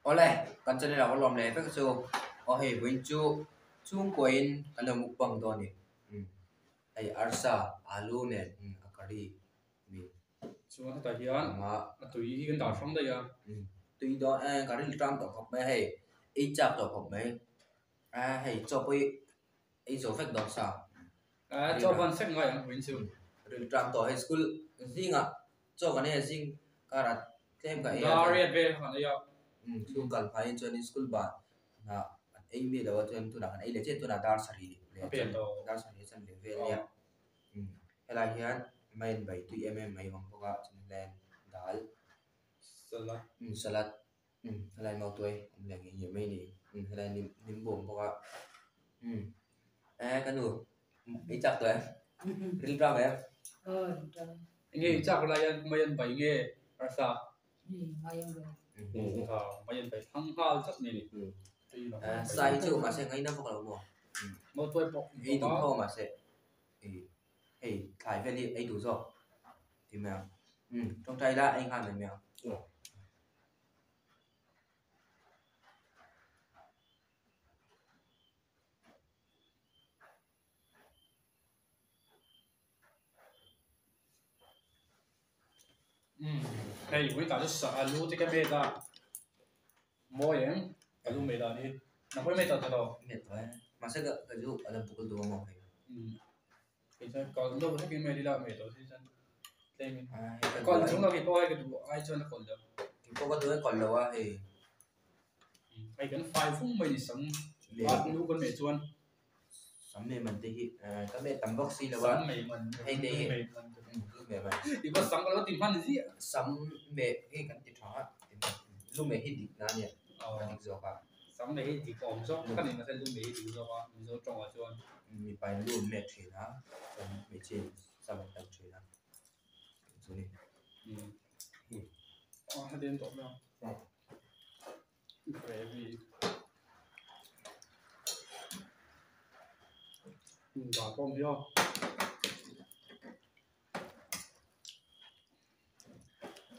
Awle, kan channel ah ka lawm leh vek chu. Aw hei vawiin chu chhungkuain kan lo mukbang dawn a ni. Umm hei arsa alu nen umm a curry mi. Chuan hetah hian a tui hi kan dah hrang daih a. Umm tui dawn e curry tan tawh khawp mai a hei ei chak tawh khawp mai. A hei chaw pawh hi ei zo vek dawn sa. A chaw van sek ngai ang vawiin chu. Ril tan tawh hei school zingah chaw kan ei a zing karah tlem ka ei a. Dar riat vel kan ei a. Umm school kal hmain chuanin school ban ah an ei mi lo a chuan tunah kan ei leh chiah tunah dar sarih leh chuan dar sarih a chanve vel ania. Umm helai hian main bai tui em em mai awm bawk a chuan helai dal salad umm salad. Umm helai mautuai awm leh ngei ngei mai a ni umm helai nim nimbu awm bawk a umm eh ka nu ei chak tawh em ril tang em enge ei chak lai hian mai an bai nge arsa mai an bai thang nghal chat mai a ni sa hi chu mahse ngaina vak lo maw mautuai pawh ei duh tho mahse hei thlai vel hi ei duh zawk ti mai ang umm tawngtai ila ei nghal mai mai ang. Hei vawi tah chu sa alu te ka met a mawi em alu meh dan hi nang pawh i met tawh tawh lo met tawh e mahse ka ka chu a la buk duh a maw hei kei chuan kal lo hlek in meh ila meh tawh si chuan tlem in kal chung lo kei pawh hei ka duh ai chuan a kawl lo kei pawh ka duh ai kawl lo a hei hei kan fai fung mai ni sam lu kan meh chuan Sam meh man te hi ka meh tam bawk si lo a sam meh man hei te hi lu meh man ti pawh sam ka lo ti hman ziah sam meh hi kan ti tha a lu meh hi dik na ania a dik zawk a sam meh hi dik awm zawk ka ni mahse lu meh hi dik zawk a mizo tawngah chuan mipa in lu an meh thin a chuan hmeichhia in sam an tam thin a chu ni a heti an tawh mai ang gravy dah pawh awm hi aw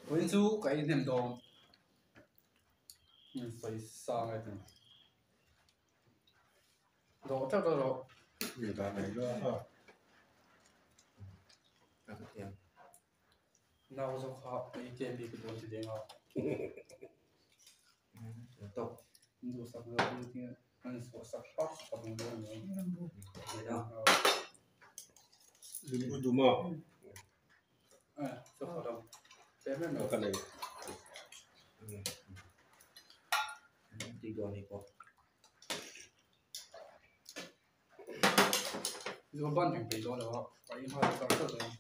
vawiin chu ka ei hnem dawn sawi sang e tih dawh teuh teuh rawh. Nau zawk kha ATM bik a dawn ti deng a. An duhsak lo ang tia an suahsak hlak hlak ang dawn a ni. Limbu dum a. Eh, chawk lo. Pe mai mai. Ka nei. Tui dawn hei pawh. Zo ban reng peih dawn lo a, ka in nghal char char dawn.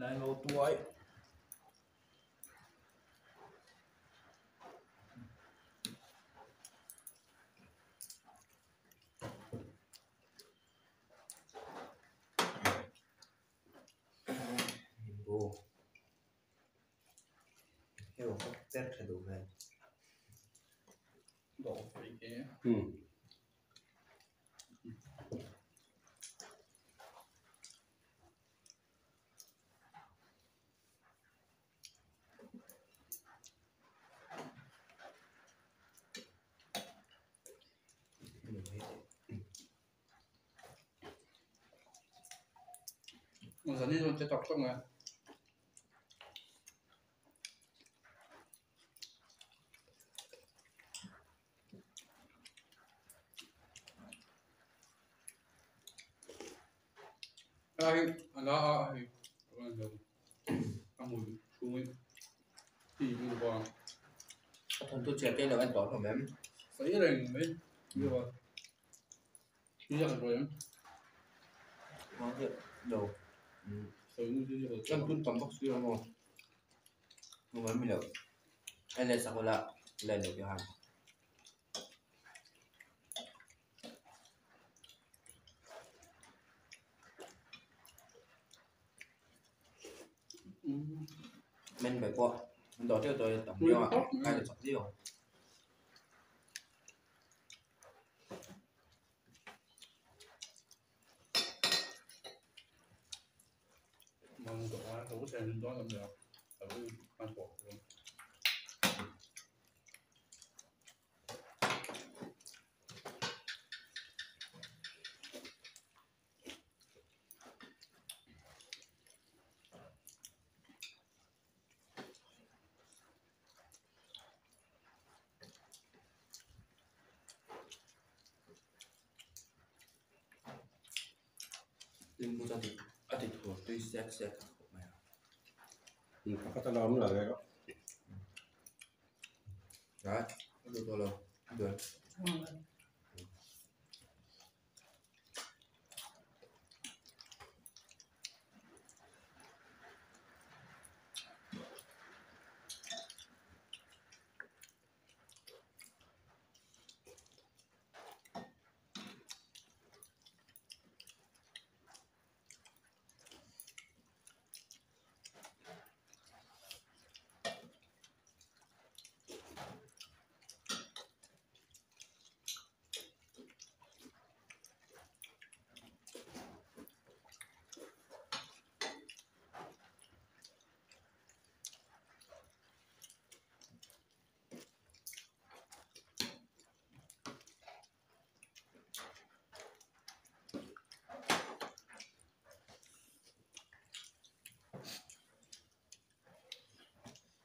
Nai lo tuai. Nimbu. Hei aw ka per tha duh hmel. Zan hi chuan che tak tak mai. Ai a la a hei a hmui chhung hi ti mi bawk a. A thawmhnaw chhiar te lo en tawh hlawm em? Sawi reng mai mi bawk a. Ni ziak ruai em? Mang hian lo. Sawi nu chu ziak Kan tun tam bawk si lo maw? Nungai mi lo. En leh sak ula la en lo te han. Men bai pawh an dawh teuh tawh e tam viau a kai la chak viau ang. Limbu chuan a ti thur tui sek sek khawp mai a. Pakhat a la awm lo ve rawh. Right, a duh tawh lo. Duh.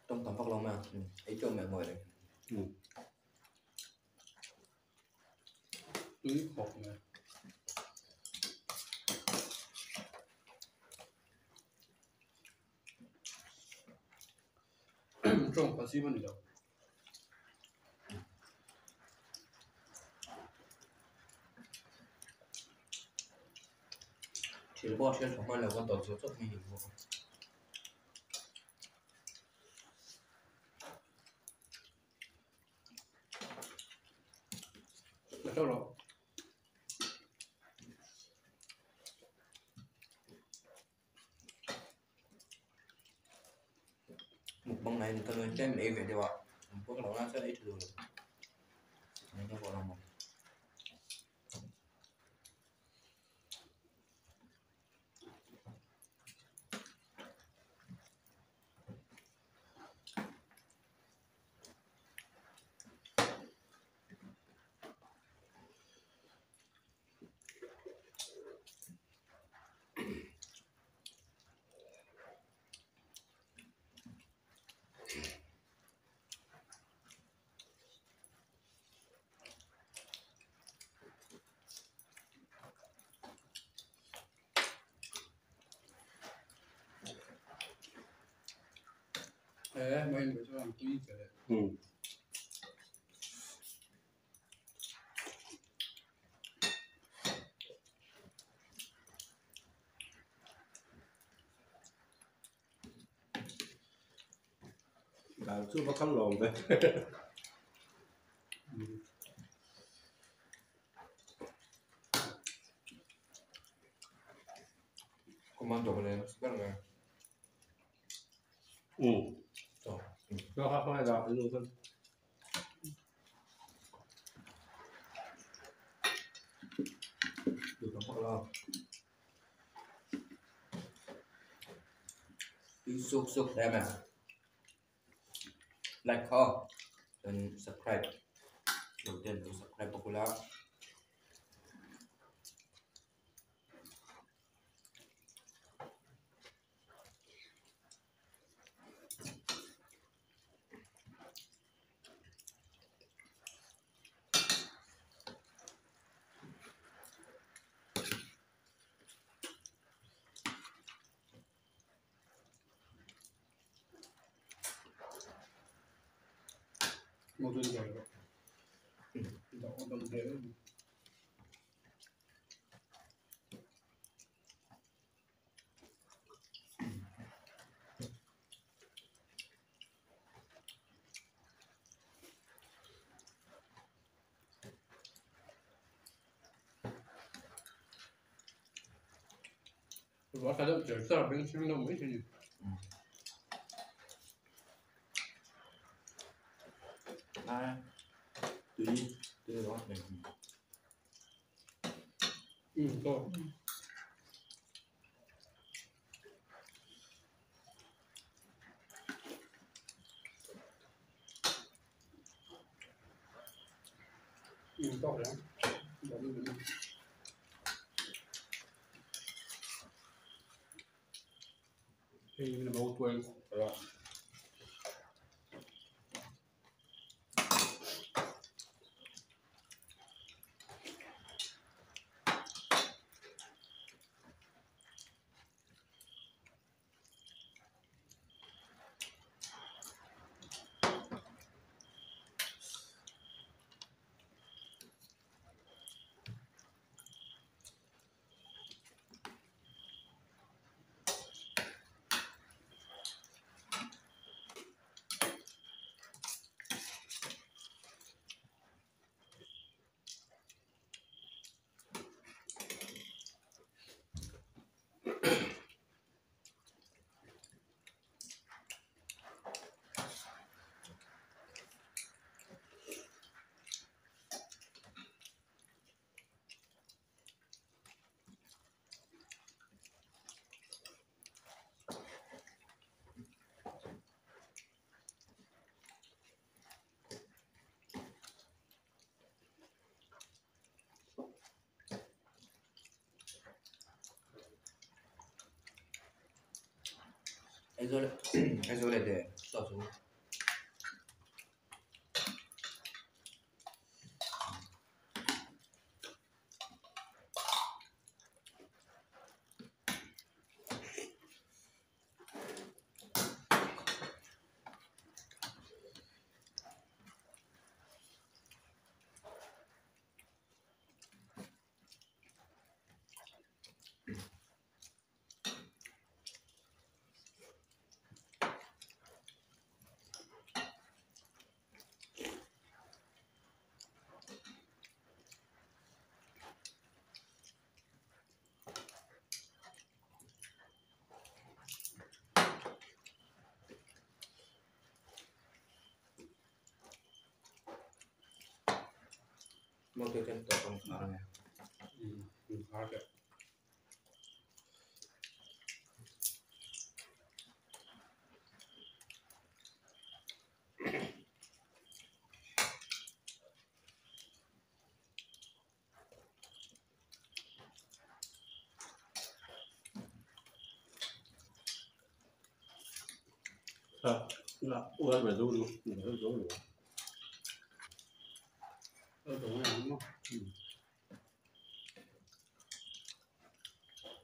Trong tầm vóc lâu mà ấy cho mẹ ngồi đây. Túi khổ này. Trong có gì mà nữa. Chỉ là bỏ xe chúng mà là con tàu số rất mình hiểu. Là đâu rồi? Một băng này thì tôi chơi mấy về đều ạ. Một cái lẩu sẽ lấy thử rồi. Nên cho gọi là một. Ê, mình phải cho làm tuy kìa. Là chú có khăm lồn vậy. Comando này rất là. Nó khác không là luôn không. Được không lo. Đi sục sục đây mà. Like ho, and subscribe. Đầu tiên là subscribe popular. Một tuần rồi. Đó đồng thế. 我看到这这边吃都没吃。À, tùy tùy đó mình. Ừ, to. Ừ, to lắm. Bỏ đi. Thì mình bảo quên rồi. Aizawl Aizawl leh leh chaw chu. Mo te chen to tong khar nge. Khar ke. À, là uống về đâu luôn, mình đâu đâu rồi. Ở chỗ này đúng không?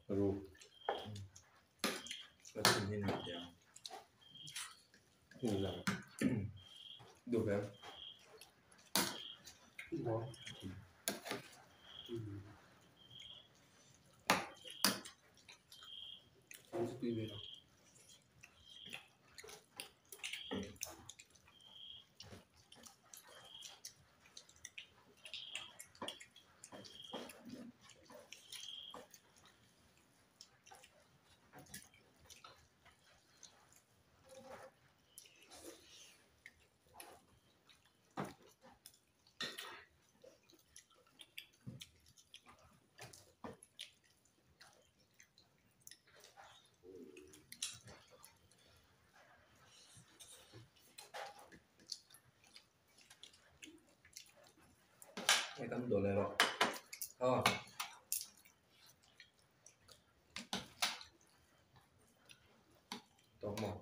Rồi. Có chuyện như nào vậy? Ừ là. Được không? Ngon. Ừ. Không có tùy về đâu. Cái tấm đồ này rồi. Ờ. Tốt một.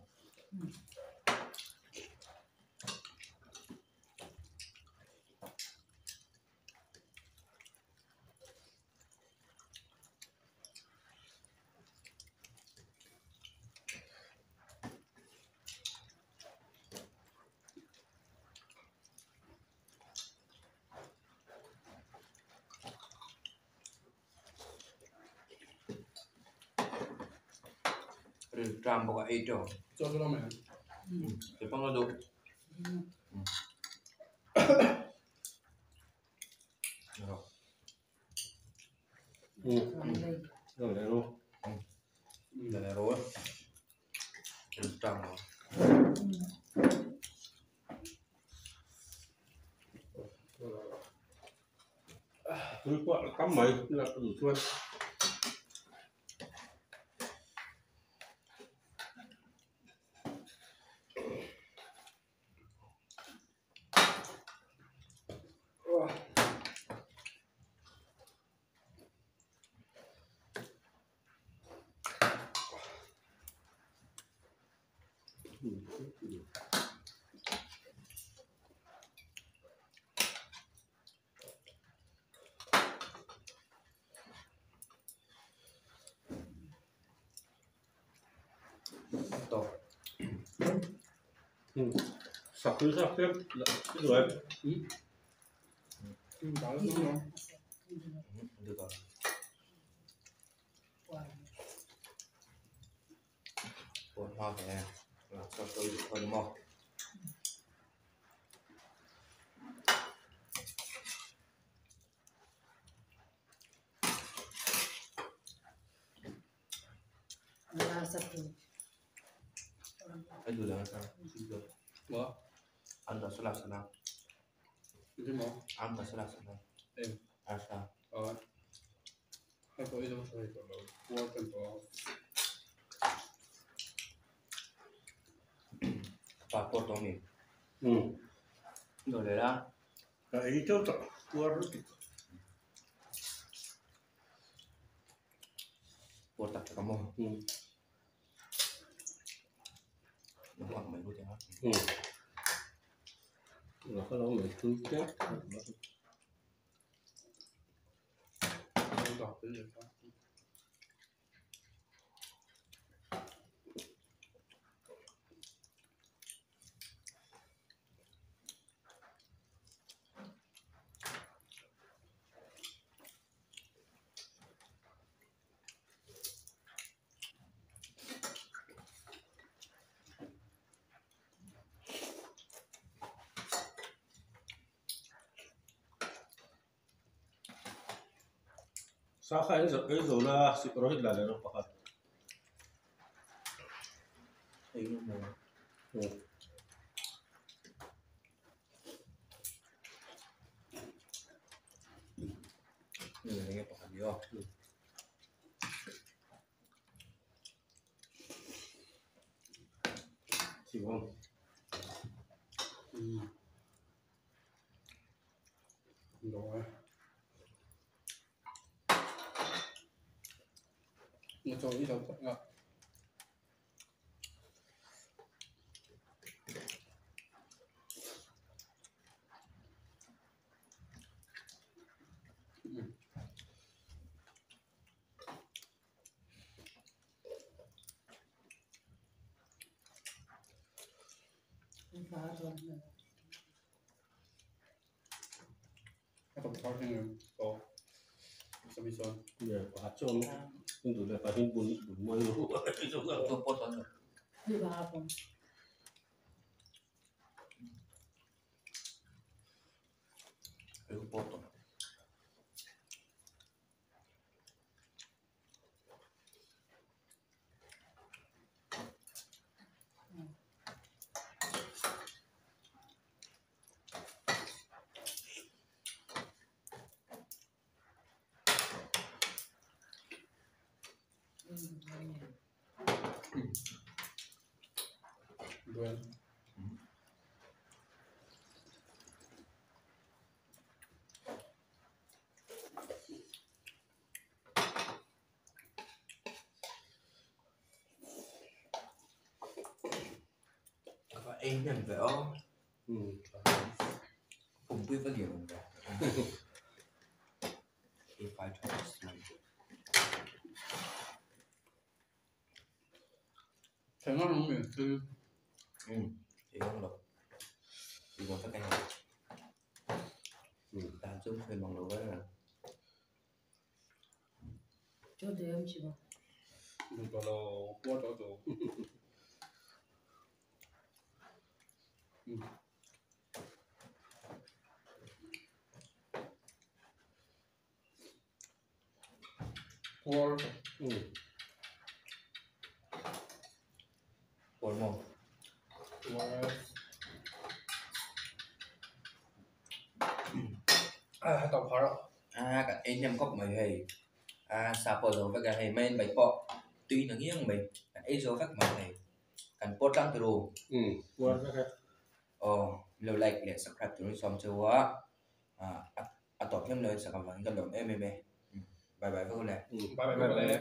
Rồi tram bọc ấy cho. Cho cái đó mẹ. Thì phong nó đủ. Rồi. Ừ. Rồi đây luôn. Đây là rồi. Rồi tram rồi. Tôi qua cắm mày là đủ chuột. Tốt. Ừ. Sọc thứ sọc tiếp cái rồi. Ừ. Đó đúng không? Được rồi. Buồn hoa kìa. Là cho tôi được thôi đúng không? Là sắp rồi. Cái gì là sao? What? Ăn được số là sao? Cái gì? Ăn được số là sao? Em. À sao? Ờ. Hay có ý đâu sao vậy? Qua cần có. Bà cô tôi mình. Ừ. Rồi đấy đó. Cái ý cho tập qua rất kịp. Cô tập cho mồm. Ừ. Sa kha ei zo na Rohit la le ro pakhat. Ei no mo. Ni le pakhat yo. Si wong. Rồi. 我做呢首啊。一头炒先个，十二岁。 Ya, pakhat chon. Itu le pahin bun bun mo yo. To pot on. Đi vào phòng. Ei pot on. Bueno. Ka ei nem ve o. Pum pui va lian ve. Ei fai tha si. 成个龙面吃。 Ừ, thì không được. Thì còn tất cả. Ta chung phải bằng đồ với là. Cho tụi em chị bảo. 用咗咯，多咗做。嗯。锅。 Cuốn mồm. À, tàu khó rồi. À, cả anh em có mấy hề. À, sao bỏ rồi với cái hề men bày bọ. Tuy nó nghiêng mày, ấy rồi các mày này. Cần post lăng từ đồ. Cuốn cái. Ờ, lưu like để subscribe cho chúng tôi. À, à, tỏ thêm lời sẽ cảm ơn các bạn em em. Bye bye các bạn. Bye bye bye.